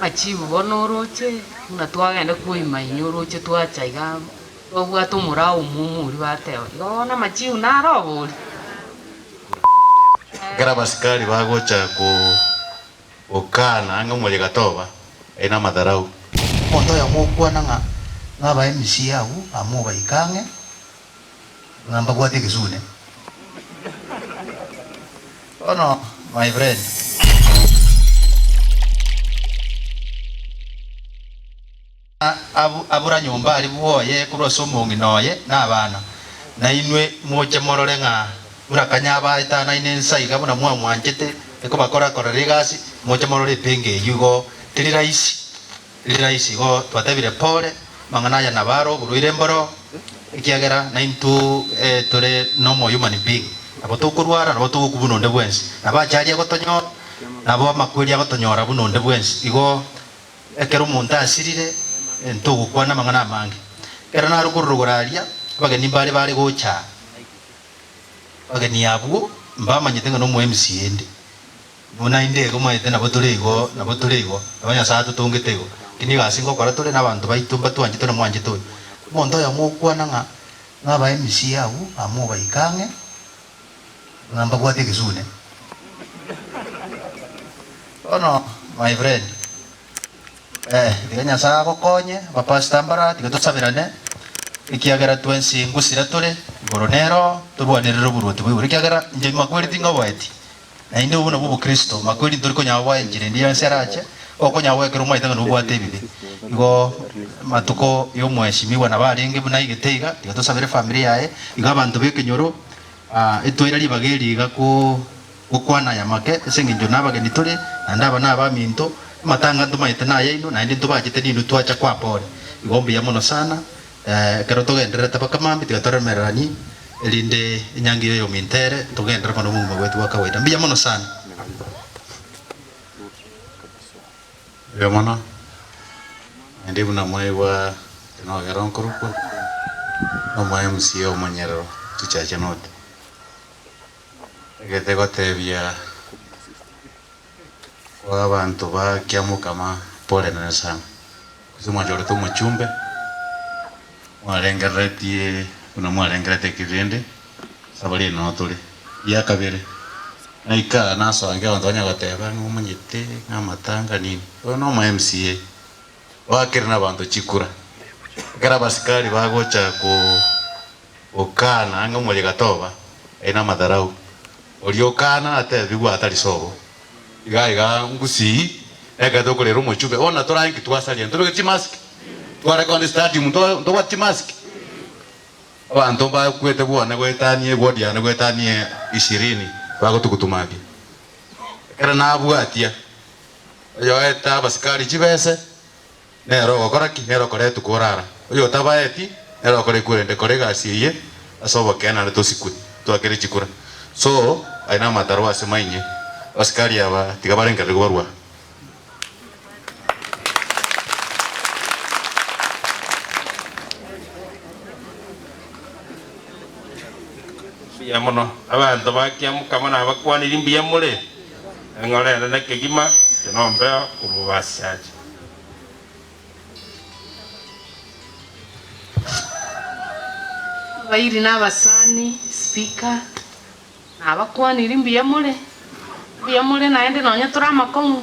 Amachibu bono oroche, buna twagenda koima inwe oroche twacha iga twabwate omorao omwomo oria bateba, igo bono amachibu naro oboria. Ekero abasikari bagocha gokana ang'e omoyega toba, aye namatharau. Omonto oyomo okwana ng'a ng'abae emisia agwo amo obaike ang'e, ng'a mbabwate egesune. Bono my friend. Abura nyomba aria bwoye korwa ase omong'ina oye na abana, na inwe moche morore ng'a buna kanya abaetanaine ensa iga buna mwamwanchete ekobakora-korera egasi, moche morore epenga eyio igo teri rahisi, teri rahisi. Igo twatebire pole, amang'ana aya nabo are oborwaire mboro, ekiagera naintwe tore normal human being, nabo tokorwara, nabo togokwa buna onde bwensi, nabo achari agotonyora, nabo amakweri agotonyora buna onde bwensi. Igo Ekero omonto asirire, ntogokwana amang'ana amange. Ekero nare okororogoro aria, abageni mbare bare gocha aa. Abageni abwo mbamanyete ng'a nomo MC inde. Buna inde igo omanyete nabo tore igo, nabo tore igo, nabo Nyasae atotongete igo. Lakini egasi ngokora tore na abanto baito mbatwanchete na mwanchete oyo. Omonto oyomo okwana ng'a ng'a MC abwo amo obaike ang'e, ng'a mbabwate egesune. Bono my friend, eh, tiga Nyasae agokonye, abapastor mbara, tiga tosaberane, ekiagera twensi ngusira tore, igoro nero, torwanerere oboruoti bwa igoro, ekiagera inche makweri tingoboeti, naende obwo nabwo obokristo, makweri ntori konyara goa enchera ende yonsi erache, okonyara goekera omanyete ng'a nobwate ebibe. Igo amatuko ya omweshimiwa nabo arenge buna aigete iga, tiga tosabere efamiri yaye, igo abanto ba ekenyoro, etwaira ribaga eri iga ko. Gokwana aya make, ase engencho nabageni tore, naende aba nabaminto, amatanga ntomaete nayaino, naende ntobachete ninwe twacha kwapore. Igo mbuya mono sana, ekero togendererete mpaka mambia, tiga toremereranie, erinde enyangi y'oyominto ere, togenderere mono obogima bwaito bwa kawaida. Mbuya mono sana. Mbuya mono, naende buna mwaigwa nogera nkorokwa, nomo MCA omonyerero Tuchache North. Egete gotebia kwa abanto ba Kiamokama pole nene sana. Gose mwachorete omochumbe, mwarengereretie buna mwarengerete eki rende, safari eye noo tore. Ya kabere, naika aa nasoa abanto banya goteba ng'a omanyete ng'a amatanga nini, oyo na omo MCA, oakere na abanto chikura. Ekero abasikari bagocha ko. Gokana ang'e omoyega toba, aye namatharau. Oria okana atebigwe atari sobo. Iga iga ngusii ekero tokorera omochumbe bono torae nki twasaria ntobeke chimask tware kogenda estadium ntobwate chimask abanto mbakwete bwane goetania eward yane goetania ishirini bagotugutumakia ekero nabwatia oyoete abasikari chibese. Nere ogokora ki? Nere okoretwa korara. Oyotabaeti, nere okora ekwerende kora egasi eye ase obokeene naende tosikwe, toakere chikura. So, aye namatarwa ase mainye. Abasikari aba tiga barengererigwe barwa. Mbuya mono abanto ba Kiamukama nabakwanirie mbuya more, eng'ora enene kegima, inche nombeo korwa basiache. Abairi na abasani, Speaker, nabakwanirie mbuya more, mbuya more naende nonye tore amakong'u,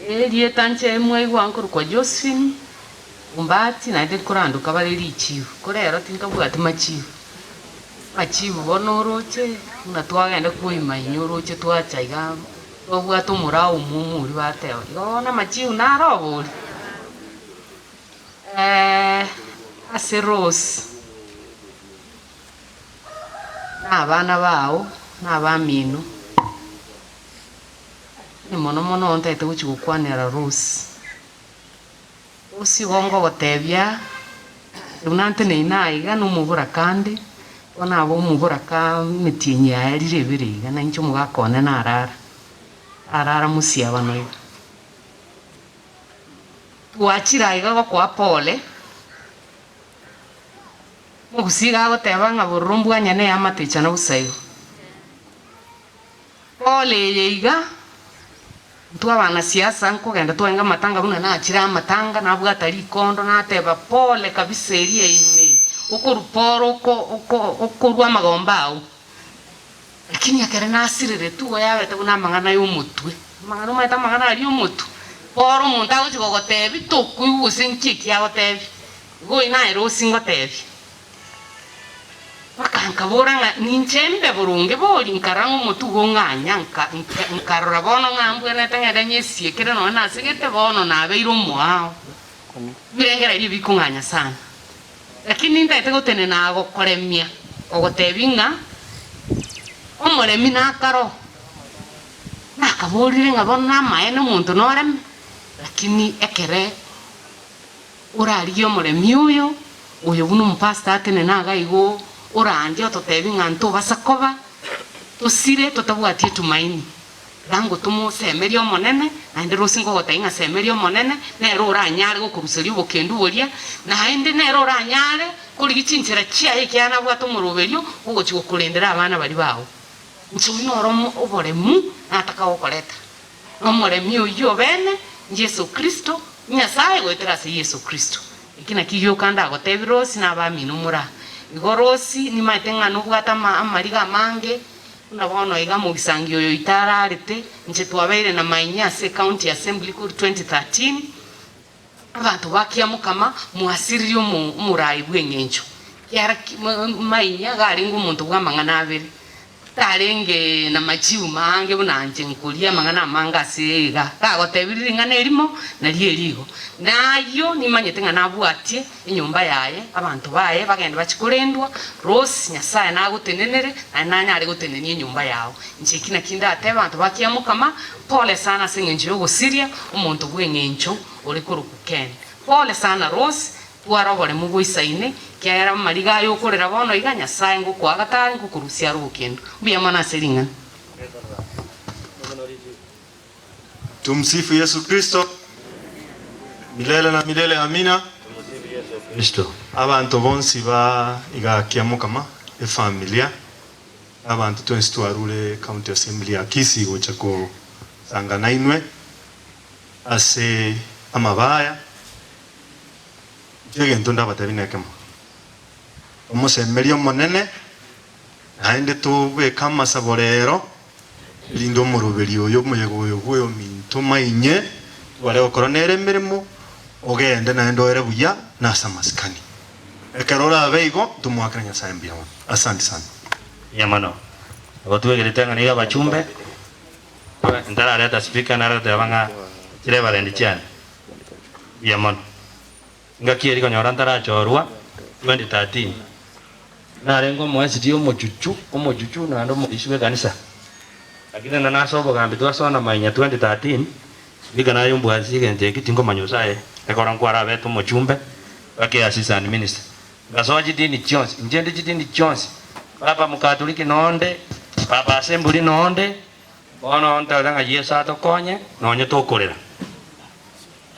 erieta nche mwaigwa nkorokwa Josephine Ombati naende nkorandoka bare richibu, ko rero tinkabwati machibu. Machibu bono oroche, buna twagenda koima inwe oroche twacha iga twabwate omorao omwomo oria bateba, igo bono amachibu naro oboria. Ase Rose, na abana bao, na abamino, lakini mono mono ntagete gochia gokwanera Rose. Rose igo ngogotebia, buna nteneine aiga na omoboraka ande, bono abe omoboraka emetienyi yaye rire ebere iga, na inche omogaka one narara, arara mosiabano iga. Twachire aiga gokoa pole, omogusii iga agoteba ng'a bororo mbwanyane eamate echana bosa igo. Pole eye iga. Intwe abanasiasa nkogenda twaenga amatanga buna nachire amatanga nabwata rikondo nateba pole kabisa eria ime okorwa pore oko oko okorwa amagomba ao. Lakini ekere nasirire igo yabete buna amang'ana y'omotwe, amang'ana omanyete amang'ana aria omotwe, pore omonto agochia gogotebia tokoigwa gose nki eki agotebia, igo oyio naye rosie ngotebia. Mpaka nkabora ng'a ninche mbe boronge bori, nkarora ng'a omotwe igo ong'anya, nka nka nkarora bono ng'a mbwenerete ng'ende nyesiekere nonya nasegete bono nabeire omoao. Ebirengererio ebi bikong'anya sana. Lakini nintagete gotenena aa gokoremia, ogotebia ng'a omoremi nakare oo. Nakaborire ng'a bono namaene omonto noreme, lakini ekere. Orarigie omoremi oyo, oyo buna omopastor atenene iga igo, orandie ototebie ng'a ntobasa koba tosire totabwati etumaini. Iga ngotomosemerie Omonene, naende rosie nkogotebia ng'a semeria Omonene, nere oranyare gokoruseria obokendu boria, naende nere oranyare korigia chinchera chiaye ekiagera nabwate omoroberio ogochia gokorendera abana baria bao. Inche oyio noro oboremu nataka gokoreta. Nomoremi oyio obene, Yeso Kristo, Nyasae goetera ase Yeso Kristo. Eki nakio gioka ndagotebie Rosi na abamino more aa. Igo Rosi, nimaete ng'a nobwate ama amariga amange, buna bono iga mogisangi oyo oito ararete, inche twabeire na mainya ase ecounty assembly korwa 2013, abanto ba Kiamokama mwasiririe omo omorai bw'eng'encho. Kiara ki mainya iga arenge omonto bw'amang'ana abere. Tarenge namachiu maange buna inche nkoria amang'ana amange ase iga. Gagotebirie ring'ana erimo, nario erigo. Na ayio nimanyete ng'a nabwatie enyomba yaye, abanto baye bagende bachie korendwa, Rose, Nyasae nagotenenere, naende nanyare gotenenia enyomba yao. Inche eki nakio ndatebe abanto ba Kiamokama, pole sana ase engencho y'ogosiria omonto bw'eng'encho ore korokwa Ken. Pole sana Rose, Twara oboremu boisaine, ekiagera amariga aya okorera bono iga, Nyasae ngokoagata are, ngokorusia are obokendu. Mbuya mono ase ring'ana. Tumsifu Yesu Kristo milele na milele amina. Abanto bonsi ba iga Kiamokama efamilia na abanto twensi twarure county assembly ya Kisii gocha kosanga nainwe ase amabaya. Inche egento ndabatebi nekemo, Omosemerie Omonene, naende tobeke amasabo rero, erinde omoroberi oyo omoyega oyo bw'ominto mainye, tware gokora nere emeremo, ogende naende oere buya na ase amasikani. Ekero orabe igo, ntomoakere Nyasae mbuya mono. Asante sana. Mbuya mono. Nabo twegerete ng'a nigo abachumbe, ntarareta speaker nare goteba ng'a chireverend chiane. Mbuya mono. Engaki eria konyora ntarachorwa 2013, narenge omoesidi omochuchu, omochuchu naende omorisia bw'ekanisa. Lakini naende nase obogambi twasona mainya 2013, speaker naye ombwatisi egento eki tinkomanya gose aye ekero nkwarabete omochumbe mpaka assistant minister. Ngasoa chidini chionsi, inche ndi chidini chionsi, papa mokatoliki nonde, papa assembly nonde, bono ntarora ng'a Yeso atokonye nonye tokorera.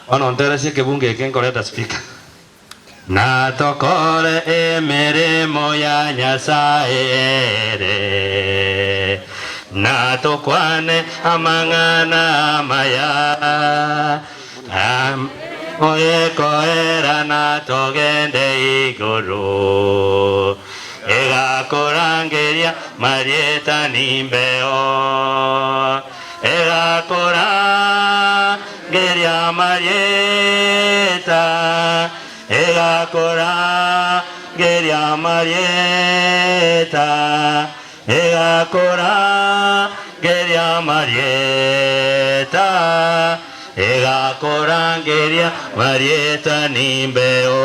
Bono nteresie ekebungo eke nkoreta speaker. Natokore emeremo ya Nyasae ere, natokwane amang'ana amaya, oyekoera natogende igoro, egakorangeria marieta nimbeo. Egakorangeria amarieta, egakorangeria amarieta, egakorangeria amarieta, egakorangeria amarieta nimbeo.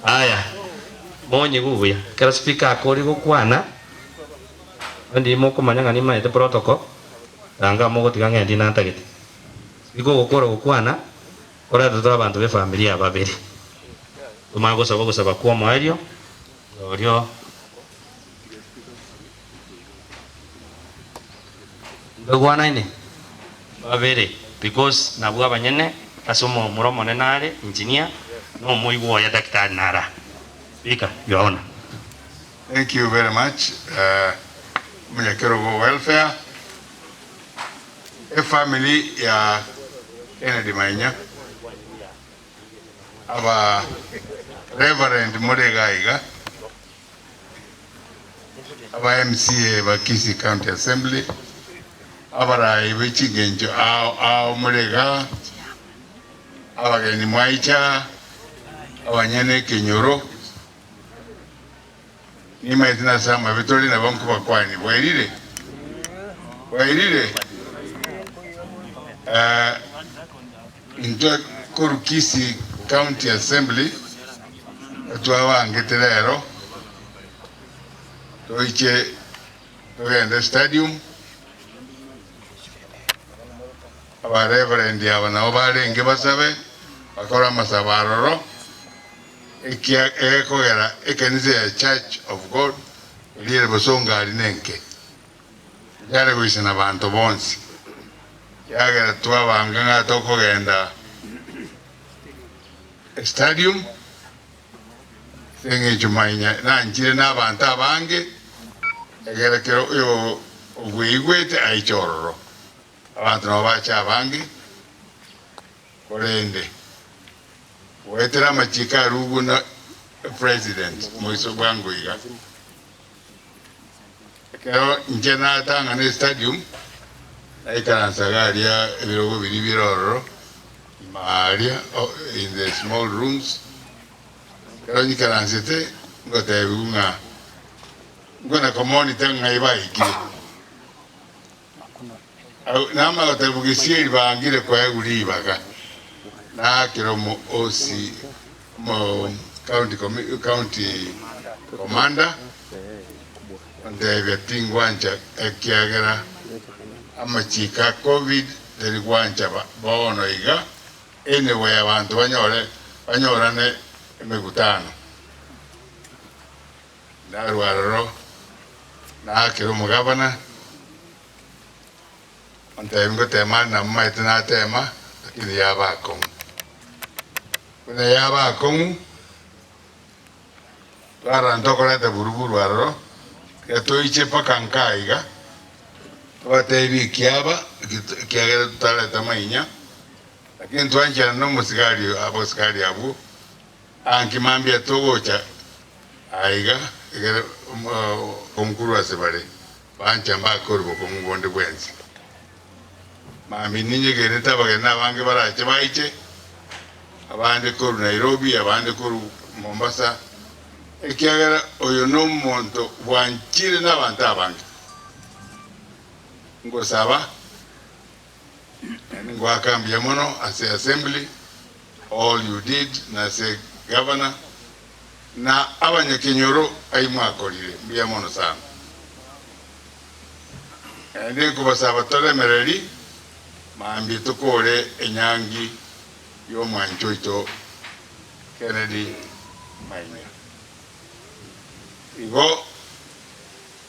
Aya, monyigwe buya, ekero speaker akoria gokwana. Onde mokomanya ng'a nimanyete protocol, tanga mogotiga ng'a endi nantagete. Igo ogokora gokwana, korete tore abanto b'efamilia babere. Tomanye gosaba ogosaba kw'omoerio, orio Ntoigwanaine? Babere, because nabwo abanyene ase omomura omonene are, engineer, na omoigwa oye daktari nara. Speaker, Your Honor. Thank you very much omonyakerogo welfare. Efamiri ya Kennedy Mainya, aba Reverend more iga iga, aba MCA ba Kisii County Assembly, abarai be chingencho ao ao more igaa, abageni mwaicha, abanyene ekenyoro, Nimaete nase amabe tore nabo nkobakwania. Bwairire? Bwairire? Eh, intwe korwa Kisii County Assembly twabangete rero toiche togende stadium aba reverend aba nabo barenge basabe bakore amasabo aroro Ekia egekogera ekanisa ya Church of God eria ere bosongo aria nenke, yare goisana abanto bonsi, yagera twabanga ng'a tokogenda estadium ase eng'encho manya nanchire na abanto abange, egere kero oyo obweigwete aiche ororo. Abanto nabo bache abange, korende Goetera amachiko arugwe na president moiso bwango iga. Ekero inche natang'ana estadium, naikaransa iga aria ebirogo biria bire ororo, ime aria in the small rooms, ekero nyikaransete ngotebiwa ng'a nkona komonitor ng'ai baikire. Namanya gotebia Gesieri bangire koegwa ribaga, naakera omo OC omo county county commander, ontebia tingwancha ekiagera amachiko a covid tari gwancha bono iga anyway abanto banyore banyorane emekutano. Narua aroro, naakera omogabana, ontebia ngotema ande namomaete natema, lakini yaba akong'u. Buna yaba akong'u, twarora ntokoreta buruburu aroro, tiga toiche mpaka nkaa iga, tobatebie ekiaba, ekiagera totareta amainya, lakini twancherana na omosigari abasigari abwo, Anki mambia togocha aiga, ekero omokuru ase bare bancha mbakore bokong'u bonde bwensi. Mambia ninyegenete abageni abange barache baiche, abande korwa Nairobi, abande korwa Mombasa, ekiagera oyo nomonto bwanchire nabanto abange. Ngosaba naende ngoaka mbuya mono ase assembly All you did na ase governor na abanyakenyoro ai mwakorire mbuya mono sana. Naende nkobasaba toremereri mambia tokore enyangi y'omwancho oito Kennedy Maina. Igo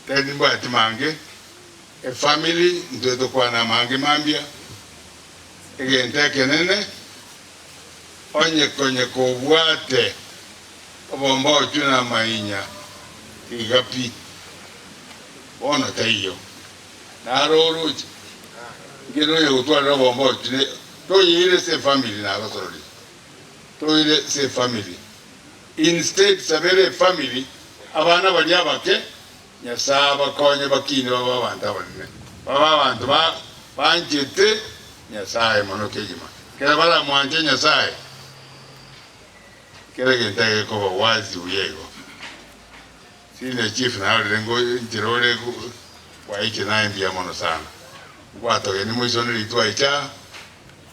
tari mbwati mange, efamily ntwe tokwana amange mambia. Egento ekenene, onye konye kobwate obombochu na amainya, tiga pi. Bono taiyo. Naro oroche? Inche nonya gotwarera obombochu ne toyeire ase efamily nagosororire. Toire ase efamily. Instead sabera efamily abana baria abake Nyasae abakonye bakine babe abanto abanene, babe abanto banchete Nyasae mono kegima. Ekero baramwanche Nyasae, kera egento egekoba wazi buya igo. Senior chief narorire ngo enchera ore bwaiche naye mbuya mono sana. Ngwatogeni moisonere ritwaiche aa,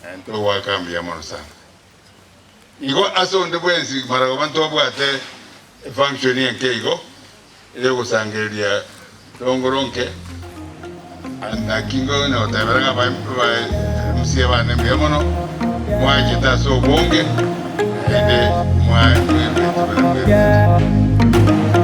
naende togoaka mbuya mono sana. Igo ase onde bwensi maragoba ntobwate efunction enke igo eyogosangereria tongoro nke, naki nkonya gotebera ng'a ba MCA bane mbuya mono, mwanchete ase obonge naende mwerwete buna mwerwete.